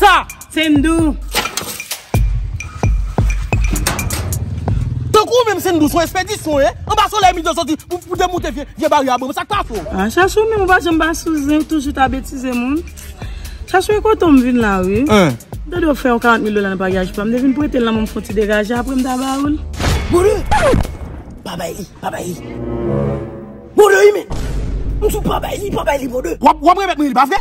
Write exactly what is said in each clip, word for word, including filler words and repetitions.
Sa, Sendou. Tankou ou menm Sendou, se yon espedisyon, eh? Anba solèy midi soti pou, pou demoute vye, vye baryè a, bon, sa k pa fè w? Ah, Chachou, menm ou pa janm pa sou zen, ou toujou ta betize moun. Chachou, e kote w m vin la, wi. Hein? M tande w fè yon karant mil dola nan paryaj pa m, m te vin prete l nan men w, m fè yon ti degaje, apre m ta ba ou l. Bode! Pa bay li, pa bay li. Bode, wi, men. M di w pa bay li, pa bay li, Bode. W ap, w ap remèt mwen li, pa vre?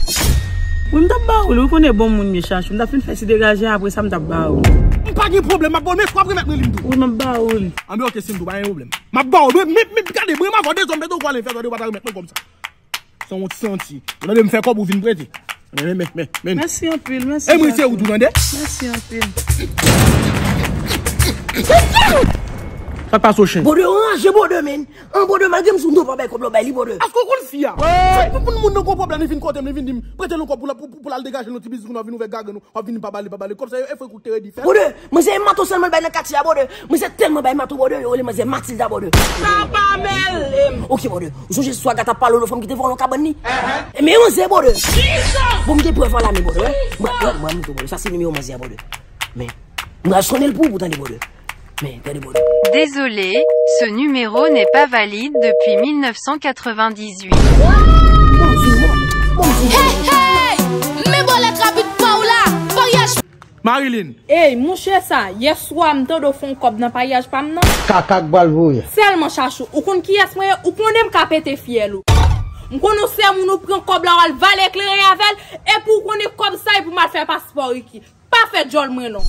Wi, m t ap ba ou l, ou konnen bon moun m ye, Chachou. M t ap fin fè ti degaje, apre sa m t ap ba ou l. M pa gen pwoblèm, m ap ba w l, men fò w ap remèt mwen li m tou. Wi, m ap ba ou l. Anben, oke, Sendou, pa gen pwoblèm. M ap ba w l, men, men, men, gade, mwen m avè w dezòm, men ou kwè w al fè, tande w pa ta remèt mwen kòb sa. Sanwont santi. Ou tande m fè kòb ou vin prete. Men, men, men, men, men. Mèsi anpil, mèsi. E mwen se ou tou, tande? Mèsi anpil. Sa k pase w, chen? Bode, w ranje, Bode, men. An, Bode, malgre m sou do pa bay kòb la, w bay li, Bode. Èske w konn fi a? Chak pou moun nan gon pwoblèm, li vin kote m, li vin di m, prete l yon kòb pou l, pou, pou, pou l al degaje l yon ti biznis, kounye a w vin ouvè gagan nou. W ap vini pa ba li, pa ba li. Kòb sa yo, e fè kout te redi fè. Bode, manzè e mato sèlman l bay nan katye a, Bode. Manzè tèlman bay mato, Bode, yo rele manzè Matilda, Bode. Sa pa mele m. Oke, Bode. Ou sonje swa gata pale yon fanm ki te vòlè yon kabann li? E men manzè, Bode. Bon, m gen prèv an la men, Bode, wè. Mwen, mwen, mwen, mwen, Bode. Sa se nimewo manzè a, Bode. Men, m pral sonnen l pou ou, pou tande, Bode. Men, tande, Bode. Désolé, ce numéro n'est pas valide depuis mille neuf cent quatre-vingt-dix-huit. Hey, hey! Men bòlèt rapid pa w la! Paryaj Marilyn. Ey, mouche sa, yèswa m tande w fè yon kòb nan paryaj pa m nan. Kaka k pral voye. Sèlman Chachou, ou konn kiyès mwen ye? Ou konnen m ka pete fyèl ou. M konnen w se moun ou pran kòb la w al vale kleren avè l, epi w konnen kòb sa e pou m al fè paspò Ricky. Pa fè djòl mwen long.